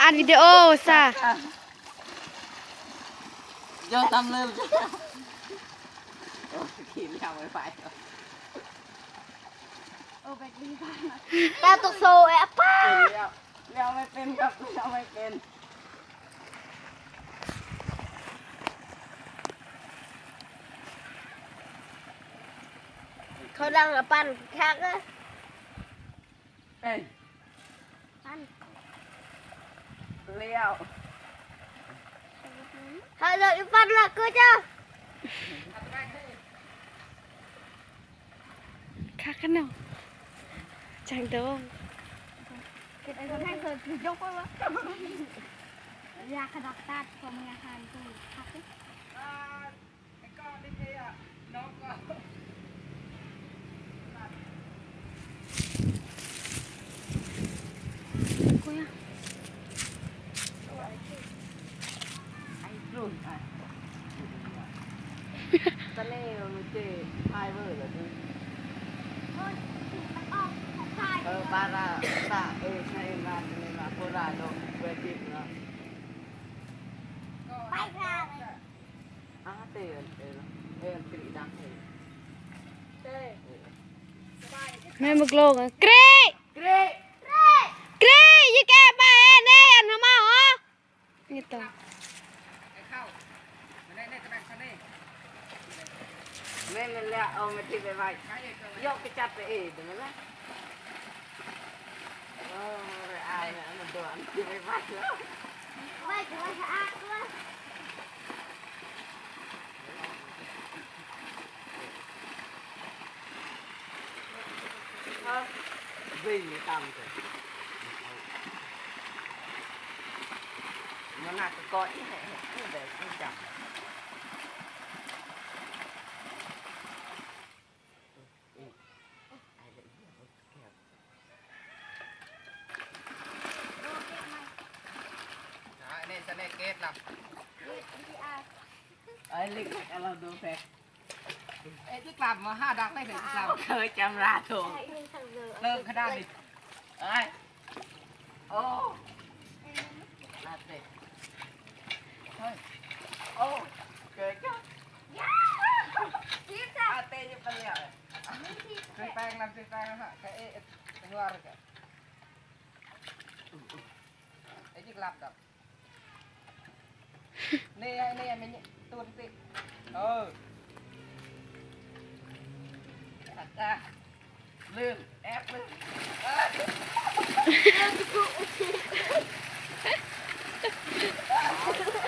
ອັດວິດີໂອຊະ. ໂຍນນຳເລີຍ. ໂອ້ຍ ຂີ່ລ້ຽວໄວໆ ໂອ້ ໄປກິນຂ້າວ ຕາຕົກໂຊແອະ ປ້າ ລ້ຽວ ລ້ຽວໄມ່ເປັນຄັບ ລ້ຽວໄມ່ເປັນ. ເຂົາດັງລະປັ່ນຄັກເອີຍ. ເອີຍ ປັ່ນ ລ້ຽວ ເຮົາເລີຍປັ່ນລະກູເຈົ້າ. ຄັກຂະໜອງ ຈັງໂດງ ເກັບໄວ້ໃຫ້ເພິ່ນຍົກໄວ້ວະ. ຢາກຂະດັກຕັດ ເພາະມັນອາຫານກູຄັກເດ້. ແມ່ບັກໂລກ ກຣີ ກຣີ ກຣີ ຢ່າແກ້ປາກແອນເດ້ ອັນເຮົາເມົາ ນີ້ຕໍ່ ແມ່ນແລ້ວ ເອົາມາຖິ້ມໄວ້ ເຍາະໄປຈັບໄປເອງ ແມ່ນແລ້ວ. ໂອ້ຍ ອາຍນະ ມັນໂດນ ເອົາມາໄວ້ ໄວ້ ໄວ້ສະອາດ ເອີ ເບິ່ງຕາມເດີ ມັນໜັກກວ່າກ້ອນ ແບບນີ້ຈ້ະ. ເອີຍ ລິກ ເອົາລອງດູແຟກ ເອີຍ ຈະກລັບມາຫາດັກໄດ້ເຖິງກລັບ ເຄີຍຈຳລາໂທ ເລີ່ມຂະໜາດນີ້ ເອີຍ. ໂອ້ ລາເຕະ ເຮີ້ຍ ໂອ້ ເກີດ ອາເຕະຢູ່ປະລຽວ ຊື້ແປ້ງນຳ ຊື້ແປ້ງນຳ ກະເອະ ເປັນວ່າ ເອະ ຈິກລັບດອກ. ນີ້ ນີ້ ແມ່ນຕູນຕິ ເອີ ອາຈານ ລືມ ແອບລືມ ເອີ ເ